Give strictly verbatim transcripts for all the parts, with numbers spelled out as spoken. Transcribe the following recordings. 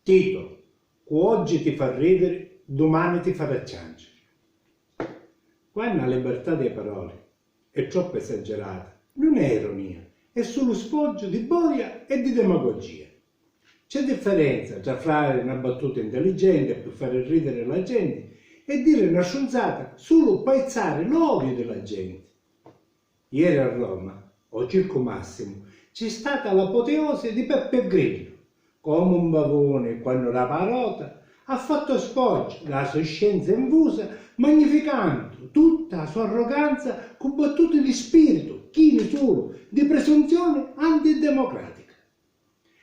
Tito, cu oggi ti fa ridiri, dumani ti farà cianciri. Quannu a libertà dei paroli è troppu esagerata, nun è ironia, è sulu sfoggiu di boia e di demagogia. C'è differenza tra fari na battuta intelligente pi fari ridiri la genti e diri na strunzata sulu p'aizzari l'odiu di la genti. Ieri a Roma, ô Circu Massimu, c'è stata l'apoteosi di Peppi Grillu. Comu un bavuni quannu dava a rota, ha fattu sfoggiu dâ so scienza infusa, magnificandu tutta a so arroganza cu battuti di spiritu, chini sulu di presunzioni antidemocratica.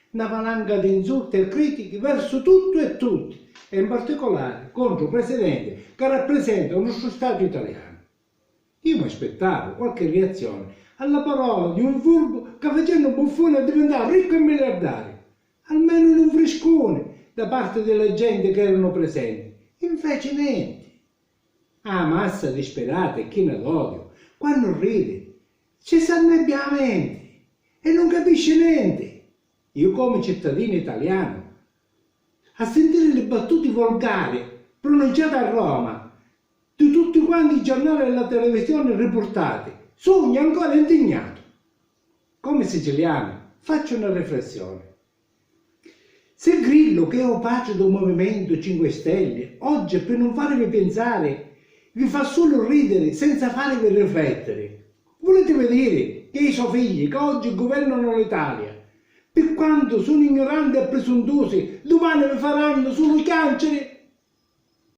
Na valanga di insulti e critichi versu tuttu e tutti, e in particolari contru u Presidenti ca rappresenta u nostru Statu italianu. Iu m'aspettavu qualchi riazzioni alla parola di un furbu ca facennu buffuni addivintau riccu e miliardariu, almenu un friscuni da parti di la genti ca eranu presenti, inveci nenti. A massa dispirata e china d'odiu, quannu ridi, ci s'annebbia a menti e nun capisci nenti. Iu comu cittadinu italianu, a sintiri li battuti volgari prununciati a Roma, di tutti quanti i giornali e la televisioni ripurtati, sugnu ancora indignatu. Comu sicilianu facciu na riflessioni. Si Grillu, che è u patri dû Muvimentu Cinque Stelle, oggi pi nun farivi pinsari vi fa sulu ridiri senza farivi riflettiri, vulitivi diri che i so figghi ca oggi guvernanu l'Italia, pi quantu sunu ignuranti e prisuntusi, dumani vi farannu sulu chianciri